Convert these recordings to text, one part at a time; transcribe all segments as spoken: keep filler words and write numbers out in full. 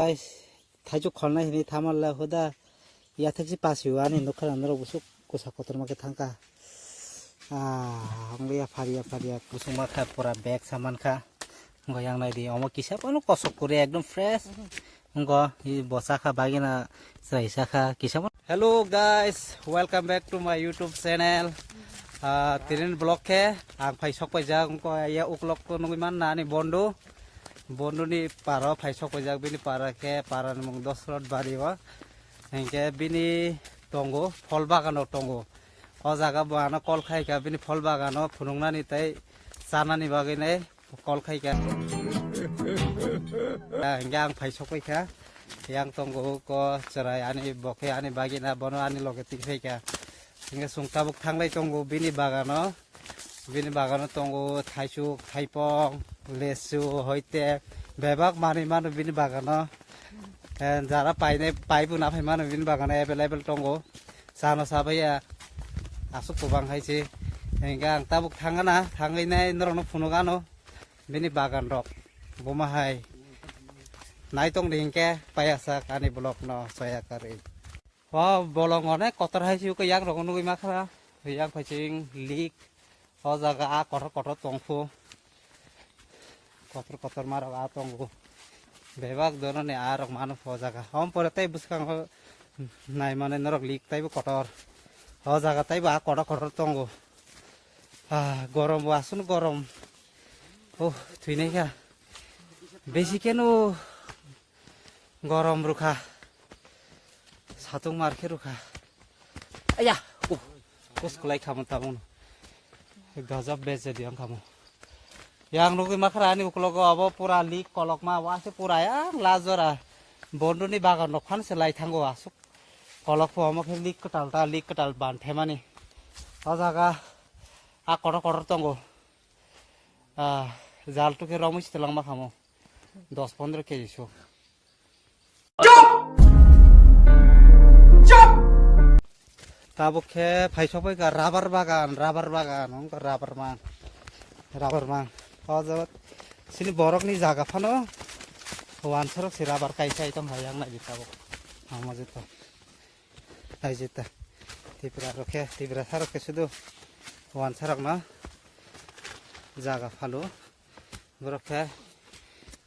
Guys, thaichuk kholnai hinwi thamal le huda yathek si pasiu ani nukha norok busuk kusa kotorma khe thangkha. Ah, wngya phariya phariya kusung ma kha pura bag saman kha. Wngkha yang nai di omo kisa phano kosok kwrwi ekdom fresh. Wngkha i bo chakha bagina chwrai chakha kisa phano. Hello guys, welcome back to my YouTube channel. Ah, tinin vlog khe ang phai sok paijak wngkha ya uklok ko nugwi man na ani bondu. Bonduni paro phai sok paijak bini para khe para ni mung Dosrot bari o. Hinkhe bini tongo phol bagano tongo. O jaga bo ano kol khai kha bini phol bagano phunuknani tei chanani bagwi nai kol khai kha. Hinkhe ang phai sok pai kha. Yang tongo ko chwrai ani bo khe ani bagina bono ani loge twi phai kha. Hinkhe chwng tabuk thanglai tongo bini bagano. Bini bagano tongo thaisuk, thaipong, lesu, hoite bebak manwi mano bini bagano. Eh, jara painai paibo naphai mano bini bagano available tongo. Chano sabaiya aswk kwbang hai se. Hinkhe ang tabuk thangana, thangwi nai norokno phunukano bini bagan rok. Buma hai nai tongdi hinkhe paiyasak ani vlog no soya karwi. O bolong onek kotor hai se yang rok nugwi ma kha. Yang phaising lik. O jaga a kotor kotor tongphu. Kotor kotor ma rok a tongo. Bebak dono ni a rok mano pho jaga. Hom pore tei bwskango nai mane norok lik taibo kotor. O jaga taibo a kotor kotor tongo. Ah, gorom bo aswk gorom. Oh, thwinai kha. Besi keno. Gorom rukha. Satung mar khe rukha. Aya, uh, kus kulai khamu tabung. Gajab bej jadi ang khamu. Yang nugwi makhara ani uklogo abo pura lik kolok ma wa se pura yang la jora. Bonduni bagan rok phan se lai thango aswk. Kolok phu omo khe lik kwtal ta lik kwtal ban themani. O jaga a kotor kotor tongo. Ah, jal tu khe romwi se twlang ma khamu. Dos pondro K G so. Tabuk khe phai sok bai kha rubber bagan, rubber bagan, wngkha rubber mang, rubber mang. O jaga sini borok ni jaga phano wansarok se rubber kaisa itom hai yang nai di tabuk. Amo jito. Hai jito. Tipra rok khe, Tipra sarok khe sudu wansarok no jaga phalo. Borok khe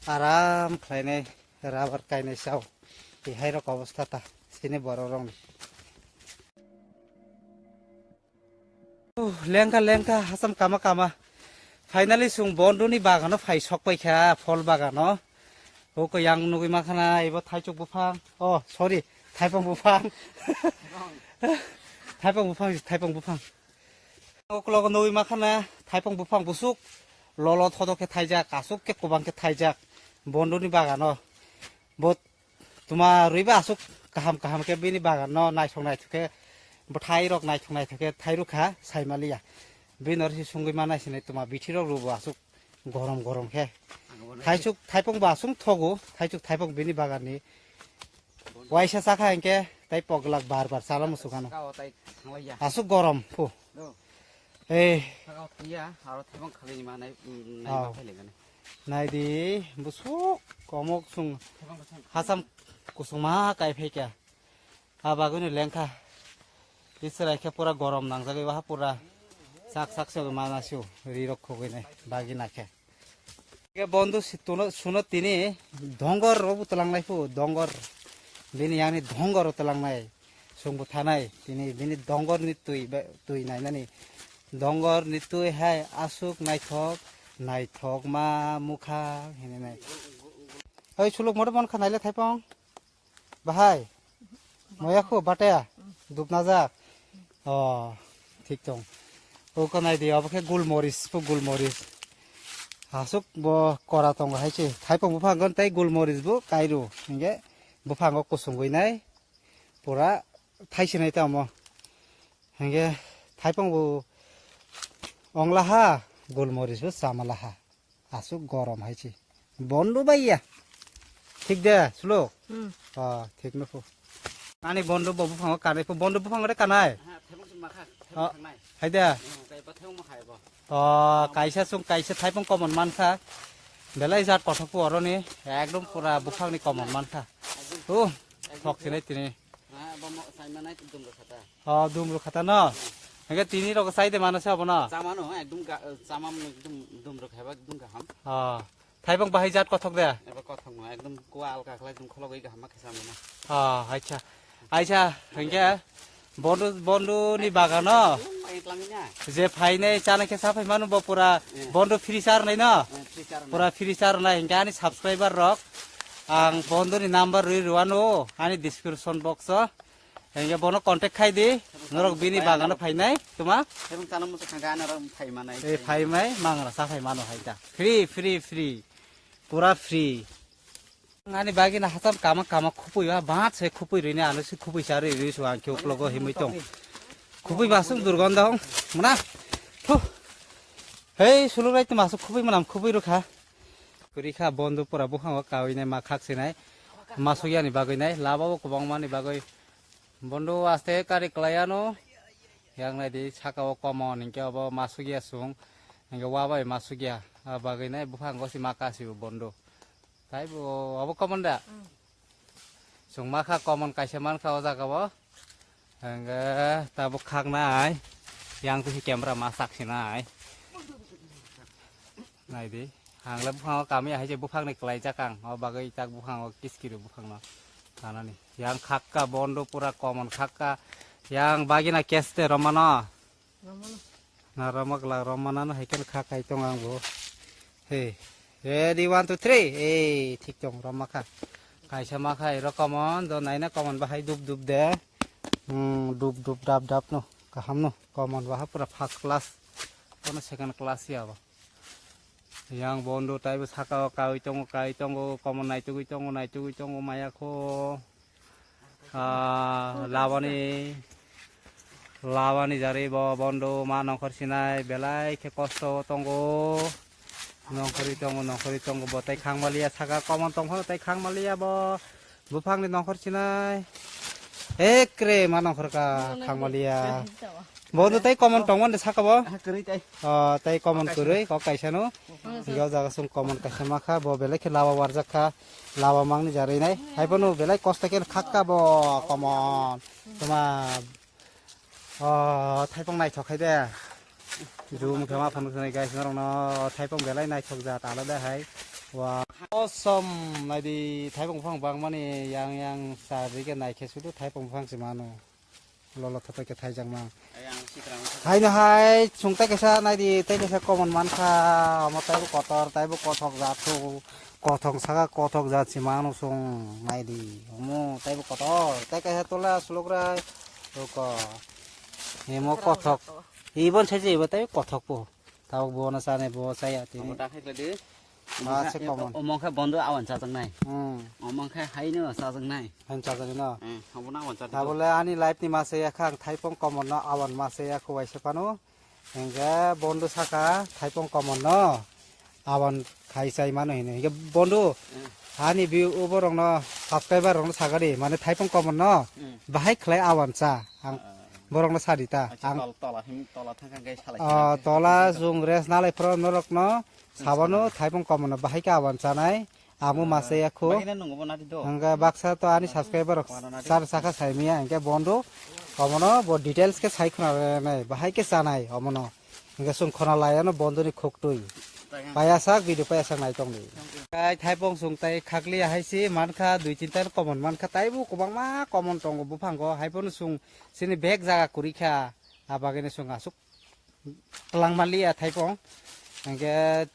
aram khlainai rubber kainai sao. Tihai rok obostha ta sini borok rok ni. Oh, lengkha lengkha hasam kama kama. Finally sung bonduni bagano phai sok pai kha phol bagano. Oko yang nugwi ma khana ibo thaichuk buphang. Oh, sorry, thaipong buphang. Thaipong buphang, thaipong buphang. Okologo nugwi ma khana thaipong buphang busuk lolo thodo khe thaijak, asuk khe kubang khe thaijak bondoni bagano. Bo tuma rwiba asuk kaham kaham khe bini baganno naithok naithok khe bwthai rok naithok naithok khe thai rwkha saimaliya. Bini oro se sungwi ma naisinai tuma bithi rok rwbo asuk gorom gorom khe. Thaisuk thaipong bo asung thogo, thaisuk thaipong bini baganni. Waisa chakha hinkhe tai poglak bar bar chala musukano. Saka o tai thanglaiya. Asuk gorom phu. Do. Ei. Saka o twiya, aro thaibang khalini ma nai, mm, nai Oh. ma khailengani. Naidi busuk komok sung Thaibang bwsang. Hasam kusungma kai phaikha. A bagwino lengkha. Israel khe pura gorom nangjagwi waha pura sak sak se mana siu ri rok khogwi nai bagi nakhe. Ke bondu si tuno suno tini dongor robu talang lai pu dongor bini yang ni dongor talang nai sung bu thanai tini bini dongor ni tui be tui nai nani dongor ni tui hai asuk naithok naithok ma mukha hini nai. Hoi suluk moto mon kha nai le thaipong. Bahai, moya khu bataya, dupnajak. Oh, thik tong. O kanai di, abo khe gulmoris, pu gulmoris. Asuk bo kora tongo hai se. Thaipong buphang gon tei gulmoris bo kairu. Hinge buphango kusungwi nai. Pura thaisinai tamo. Hinge thaipong bo onglaha, gulmoris bo chamalaha. Asuk gorom hai se. Bondu baiya. Thik de, suluk? Hmm. Ah, thik no phu. Ani bondu bo buphango kanai phu, bondu buphango de kanai. Ha, thebong sum makha, Ah, thebong thangnai. Hai de. Hmm, kai pa thebong makha bo. Oh, kaisa sung, kaisa thaipong common mankha. Belai jat kothok po oroni, ekdom pura buphangni komon mankha. O, thok sinai tini. Ha, bo mo-, sai manai dum rw khata. O, dum rw khata no. Hingke tini rok sai de mano se obo no. Chamano, ekdom ga-, chamam ekdom dum rw khaiba ekdom gaham. O, thaibong bahai jat kothok de. Eba kothok no, ekdom kua alka khlai dum khologoi gaham ma khe chamano. O, acha. Aisa, hingke bondo, bondo ni bagano je phainai chana khe sa phai manu bo pura bondo free char nai no? Pura free char nai, hingke ani subscriber rok ang bondo ni number rwi rwano ani description box o. Hingke bono contact khai di, norok bini bagano phainai, tuma? Ebong chana musa khangka ani oro phai manai. E phai mai, mangra sa phai mano hai ta. Free, free, free. Pura free. Ani bagwi na hachal kama kama khupui ba, bat se khupui rwini ano se khupui sa rwi rwi su ang khe uklogo himui tong. Khupui masuk durgon dong, muna. Thu. Hei, sulu rai tu masuk khupui manam khupui rukha. Kuri kha bondo pura buhango kawi nai ma khak sinai. Masuk yani bagwi nai, laba bo kwbang mani bagwi. Bondo aste kari kwlai ano. Yang nai di saka o komon, hingke obo masuk ya sung. Hingke wa bai masuk ya. A bagwi nai buhango si ma kasi bo bondo. Taibo abo common da? Mm. Chwng ma kha common kaisa man kha o jaga o. Hwnkhe tabuk khaknai. Yang twi camera ma sak sinai. Nai di. Ang le buphango kami hai je buphang ni kwlai jak ang. O bagwi tak buphango kiskiri buphang no tanani. Yang khakka bondo pura common khakka. Yang bagina keste romano. Romano. Na roma glak roma nano hai khe kha kai tong ang bo. Hey, ready, one, two, three. Hey, thik tong roma kha. Kaisa ma kha iro common, do naina common bahai dup dup de. Hmm, dup dup dap dap no. Kaham no. Common baha pura first class. Kono second class ya bo. Yang bondo taibo saka o kawi tongo, kawi tongo, common naitugwi tongo, naitugwi tongo maya kho. Ah, labani, labani jari bo bondo ma nongkhor sinai belai khe kosto tongo. Nongkhorwi tongo, nongkhorwi tongo bo tei khangmaliya saka common tongphano tei khangmaliya bo buphangni nongkhor sinai. Ekre ma nongkhor ka khangmaliya. Bondo tei common tongmani saka bo. Ah, kwrwi tei. O, tei common kwrwi, kok kaisa no. Hingke o jaga chwng common kaisa ma kha, bo belai khe lawa warjak kha, lawa mangni jarwi nai. Hai phano belai kosto khe khak kha bo common. Tuma, o, thaipong naithok khai de. Zoom khe ma phano khwnai guys, norok no thaipong belai naithok jat alada hai. Wa. Awesome, nai di thaipong buphang bangmani yang yang sa ri khe nai khe sudu thaipong buphang se mano. Lolo thoto khe thaijak ma. Ai, ang sikra ang sikra. Haino hai, chwng tei kaisa nai di, tei kaisa common man kha, omo taibo kotor, taibo kothok jat kho, kothok saka kothok jat si mano chwng nai di. Omo taibo kotor, tei kaisa tola sulukrai, ruko. Emo kothok. Ibon sai je ibo tei kothok po. Tabuk bo no chani bo chaya tini. Omo ta khai khlai di. Ma se common. Omo khe bondo awan chajaknai. Hmm. Omo khe haino chajaknai. Haino chajaknai no. Hmm, omo no awan chajak. Tabole ani life ni ma se yakha ang thaipong common no awan ma se yakho waisa phano. Hingke bondo saka thaipong common no awan khai chai mano hino. Hingke bondo Hmm. ani view borok no subscriber rok no sagadi mane thaipong common no Hmm. bahai khlai awan cha ang Ah. borok no sadi ta. Acha, ang tol-, tola him-, tola thangkha hingke salai Ah, salai. Tola jung rest nalai phoro norok no Sabano thaipong komon no bahai khe awan chanai. Amo masa ya kho. Bahai na nungo bo nadi do. Hingke baksa to ani subscriber rok Wana nadi. Sar saka saimiya hingke bondo. Omono bo details khe sai khna nai bahai khe chanai omono. Hingke sung khona lai ano bondo ni khuk tui. Paya sak video paya sak nai tong di. Kai thaipong sung tai khakli hai si mankha dui tinta komon mankha taibo kwbangma komon tongo buphango hai bono sung sini bek jaga kuri kha. Abagene sung asuk. Twlang maliya thaipong. Hingke,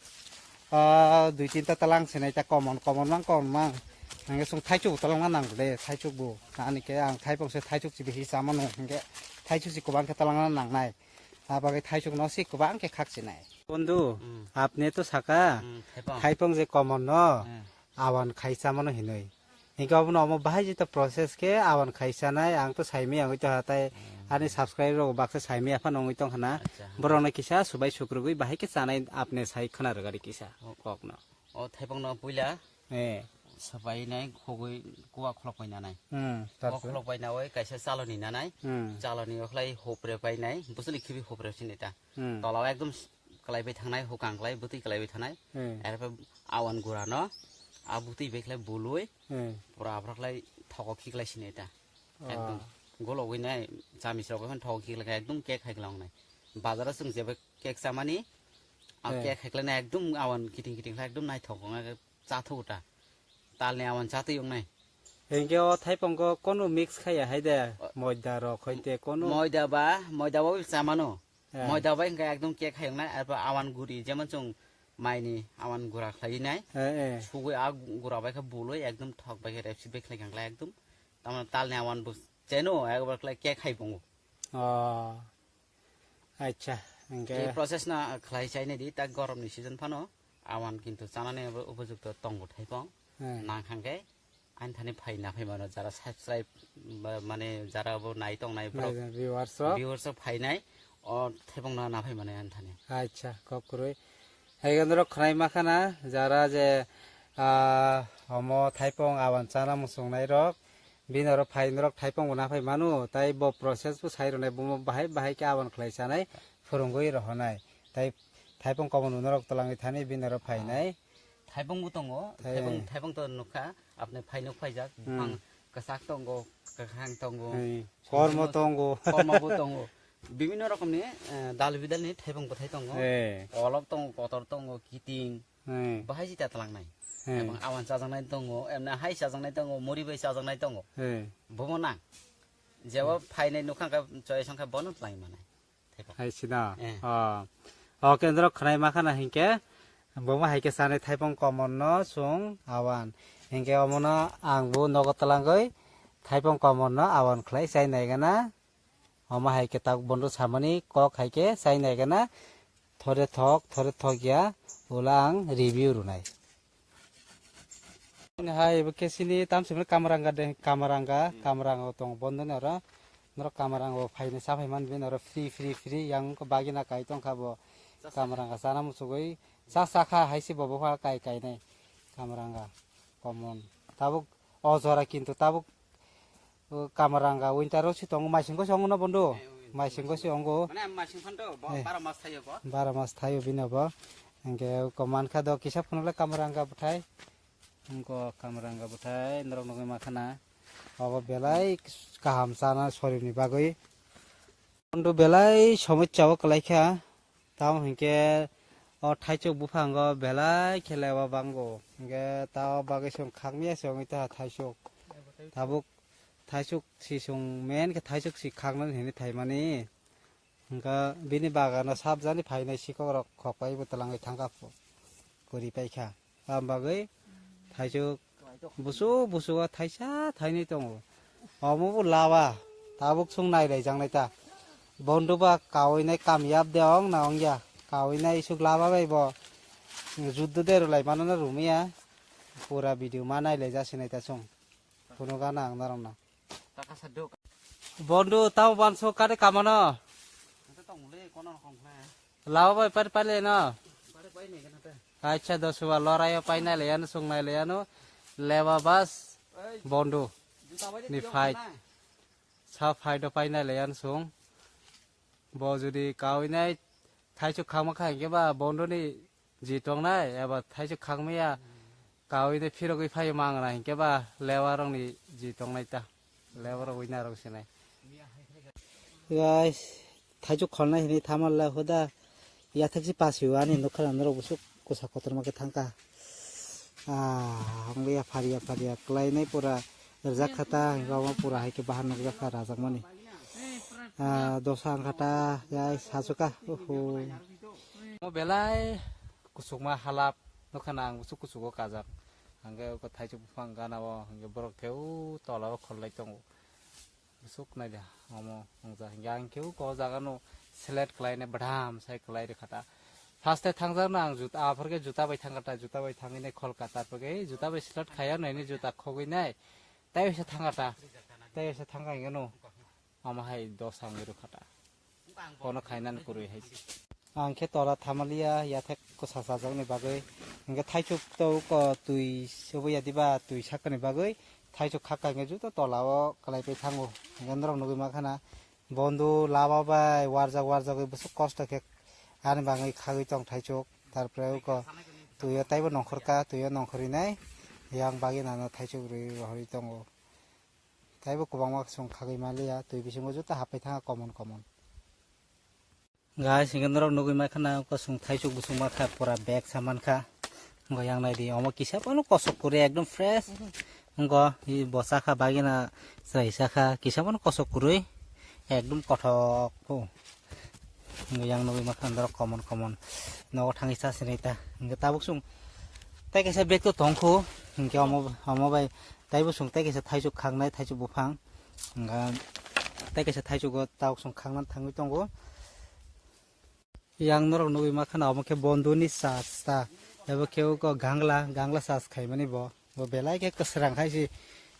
ah, dui tinta twlang sinai ta common, common mang, common mang. Hingke sung thaichuk twlang ma nang de, thaichuk bo. Ani ke ang thaipong se thaichuk si bihi chamano, hingke thaichuk si kwbang khe twlang ma nangnai. Abagwi thaichuk no si kwbang khe khak sinai. Bondhu, Hmm. apne to saka, Hmm, thaipong. Thaipong je common no, Hmm. awan khai chamano hinoi. Hingke obono omo bahai jito process khe awan khai chanai, ang to saimaya wngwi tongkha, tai ani subscriber rok baksa saimaya phano wngwi tongkha na. Acha. Borokno kisa subai sukrugwi bahai khe chanai apne sai khwna rwgadi kisa O. Kokno. O thaipongno puila Eh. Sapai nai khogwi kuwa kholok pai nanai. Hmm, Kuwa tarpor? Kholok pai nawi kaisa chaloni nanai. Hmm. Chaloni okhlai hopre pai nai, bwswli khibi hopre sini ta. Hmm. Tola o ekdom s-, Kalaibai thangnai, hukang kalai, bwtwi kalaibai thanai. Hmm. Erpore awan gura no, a bwtwi bai khlai bului, Hmm. pura aphra khlai thogo khiklai sinai ta. Ah. Ekdom gologwi nai, chamis rok ekhan thogo khiklai kha, ekdom cake hai khlai wngnai. Bazar o chwng jeba cake chamani, a Hmm. cake hai khlai nai, ekdom awan kiting kiting khlai, ekdom naithok wngnai, chathogo ta. Talni awan chatwi wngnai. Hinkhe o thaipongo kono mix khaiya hai de, O- moida rok hoite kono. Moida ba, moida bo chamano. Eh. Moida bai hwnkhe ekdom cake hai wngnai, arpor awan guri jemon chwng maini awan gura khlai nai. Eh, eh. Sugwi a gura bai khe bului ekdom thok bai khe repsi bai khlai kha khlai ekdom. Tamoni talni awan bo cheno ekbar khlai cake hai bongo. Oh. Acha, hwnkhe. Ei process no khlai chainai di, tak gorom ni season phano awan kintu chanani upojukto tongo thaipong. Hmm. Nang hwnkhe. Ani thani phai na phai mano, jara subscribe ba mane jara bo nai tong nai borok, Nai, viewers rok. Viewers rok phai nai, o thaipong na na phai mano ani thani. Acha, kok kwrwi. Hai norok khwnai ma khana, jara je, ah, omo thaipong awan chana muchung nai rok, bini oro phai norok thaipong bo na phai mano, tai bo process bo sai rwnai, bo bahai bahai khe awan khlai chanai, phwrwngwi rohonai. Tai thaipong komon norok twlangwi thani bini oro phai nai. Thaipong bo tongo, Thai- thaipong, thaipong to nukha, apni phai nuk phaijak, Hmm. buphang kwchak tongo, kwkhwrang tongo, Hai, kormo tongo. Kormo bo tongo. Bibinno rokomni, eh, dal bidalni thaipong bwthai tongo. Eh. Kolok tongo, kotor tongo, kiting. Hai. Bahai sita tlangnai. Hai. Ebong awan chajaknai tongo, emne hai chajaknai tongo, muri bai chajaknai tongo. Hai. Bomo nang. Jebo phainai nukha khe, choice wngkha bono tlai manai. Thaipong. Hai sina. Eh. Oh. O kendro khwnai ma khana hinkhe, bomo hai khe sanai thaipong komon no sung awan. Hinkhe omono ang bo nogo twlangwi thaipong komon no awan khlai chai nai gana. Omo hai khe tak bondo samani kok hai khe chai nai gana. Thore thok, thore thok ya, ulo ang review rwnai. Hai, bo kesini tamsini kamaranga de, kamaranga, Hmm. kamaranga tong bondo ni oro. Norok kamaranga bo phaini sa phai man bini oro free, free, free, yang ko bagina kai tong kha bo. Sa sa. Kamaranga sana muchugwi. Sa sa kha hai se bo bopha kai kai nai. Kamaranga common. Tabuk o jora kintu tabuk O, kamaranga winter o si tongo, maising gosi ongo no bondo? Eh, winter. Maising gosi ongo. Mane maising phan to, ba-, Eh. baro mas thaio bo. Baro mas thaio bini bo. Hingke ko mankha do kisa phunukle kamaranga bwthai. Hingko kamaranga bwthai norok nugwi mankha na. Obo belai kaham chana sorir ni bagwi. Bondo belai somosya o kwlai kha. Tamo hinkhe o thaichuk buphango belai khe lewa bango. Hinkhe tamo bagwi chwng khakmaya se wngwi ta thaichuk. Tabuk thaichuk si chwng men khe thaichuk si khaknani hinwi thaimani. Hinkhe bini bagano sabjani phainai sikok rok khokpai bo twlangwi thangkha phu-, kwrwi paikha. Aboni bagwi thaichuk busu busu o thaisa thainwi tongo. Omo bo lawa tabuk chwng nailaijaknai ta. Bondo ba kawinai kamiyab de ong na ongya. Kawinai isuk lawa bai bo juddo de rwlai mano na rumya. Pura video ma nailai jasinai ta chwng. Phunukha na ang norokno. Bondo tamo banso kade kamano. Lawa bai pari pari no. Acha dosuba lorayo painai leyano sungnai leyano. Lewa bas bondo ni fight. Sa fight o painai leyano sung. Bo jodi kawinai thaichuk khakma kha hinkhe ba bondoni ji tongnai eba thaichuk khakmaya kawinai phirogwi phaio mangna hinkhe ba lewa rokni ji tongnai ta. Lewa rok winner rok sinai. Guys, thaichuk kholnai hinwi thamal la huda yathek si pasio ani nukha norok busuk kwsa kotorma khe thangkha. Ah, hwnwi yaphar yaphar ya kwlainai pura rwjak kha ta, hwnba omo pura hai khe bahan nukjak kha rajakmani. Ah, dosa wngkha ta, ya sasu kha, oho. Omo belai kuchukma halap nukha na ang, kuchuk kuchugo kajak. Hwnkhe o thaichuk buphang gana o, hwnkhe borok khe o tola o khorlai tongo. Busuk nai de, omo wngja. Hinkhe ang khe o jaga no select khlai nai, bwdam sai khlai rwkha ta. First e thangjak no ang juta, aphar khe juta bai thangkha ta, juta bai thangwi nai kholka, tarpor khe juta bai select khai ya nai, nai juta khogwi nai. Tai se thangkha ta, tai se thangkha hinkhe no, omo hai dosa wngwi rwkha ta. Kono khainani kwrwi hai se. Ang khe tola thamaliya, yathek kwsa chajakni bagwi. Hinkhe thaichuk to ko twi soboya diba, twi sakani bagwi thaichuk khakka hinkhe juto tola o kwlai pai thango. Hinkhe norok nugwi mankha na, bondu laba bai warjak warjagwi bwswk kosto khe Ani bagwi khagwi tong thaisuk, tarpore uko twi o taibo nongkhor ka, twi o nongkhor rinai, yang bagwi nano thaisuk rwi rohorwi tongo. Taibo kwbangma chwng khagwi manliya, twi bisingo joto happai thanga common common. Guys, hingke norok nugwi mankha na, uko chwng thaisuk busuk mankha, pura bag sa mankha. Wngkha yang naidi, omo kisa phano kosok kwrwi, ekdom fresh. Wngkha, i bo chakha, bagina chwrai chakha, kisa phano kosok kwrwi, ekdom kothok. Wngkha yang nugwi mankha norok common common. Nogo thangwi cha sinai ta. Hingke tabuk chwng tei kaisa bag to tongkho, hingke omo, omo bai taibo chwng tei kaisa thaisuk khaknai, thaisuk buphang. Wngkha tei kaisa thaichugo tabuk chwng khaknani thangwi tongo. Yang norok nugwi mankha na, omo khe bonduni church ta. Abo khe uko gangla, gangla church khaimani bo. Bo belai khe kwsrang khai se,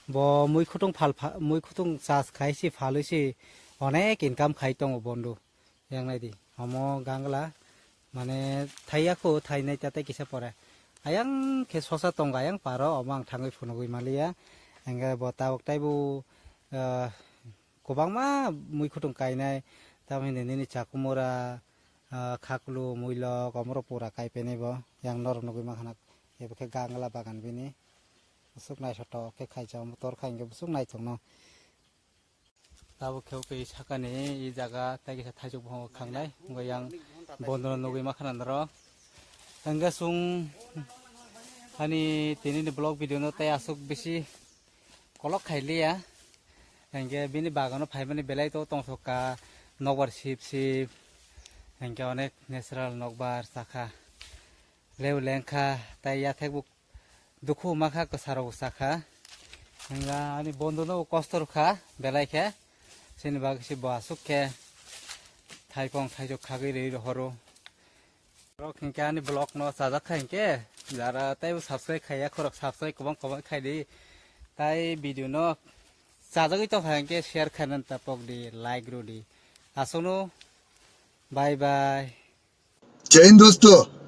bo mui khutung phal pha-, mui khutung church khai se phalwi se onek income khai tongo bondo. Yang naidi, omo gangla, mane thaiya kho, thainai ta tei kisa pore. Ayang khe sosa tongo, ayang paro, omo ang thangwi phunugwi manliya. Hingke bo tabuk taibo, ah, kwbangma mui khutung kainai, tamoni nini chakumura, ah, khaklu, muilok, omorok pura kaipenai bo, yang norok nugwi mankha na, ebo khe gangla bagan bini, bwswk naithotok khe khaijak, motor khai hingke bwswk naithokno. Tabuk khe o khe sakani i jaga tei kisa thaisuk buphang khangnai, wngkha yang bondorok nugwi mankha na norok. Hingke chwng ani tini ni vlog video no tei aswk bisi kolok khai liya. Hingke bini bagano phaimani belai to tongthok ka, nokbar sip sip. Hingke onek natural nokbar chakha. Leu lengkha tei yathek bo dukhu mankha, kwsarok bo chakha. Hingke ani bondo no kosto rwkha belai khe. Chini bagwi se bo aswk khe thaipong thaisuk khagwi rwi rohoro. Borok hinkhe ani vlog no chajak kha hinkhe, jara taibo subscribe khaiya khorok subscribe kwbang kwbang khaidi. Tai video no chajagwi tongkha hinkhe share khainani tapokdi, like rwdi. Aswkno bye bye. Jai Hind dosto.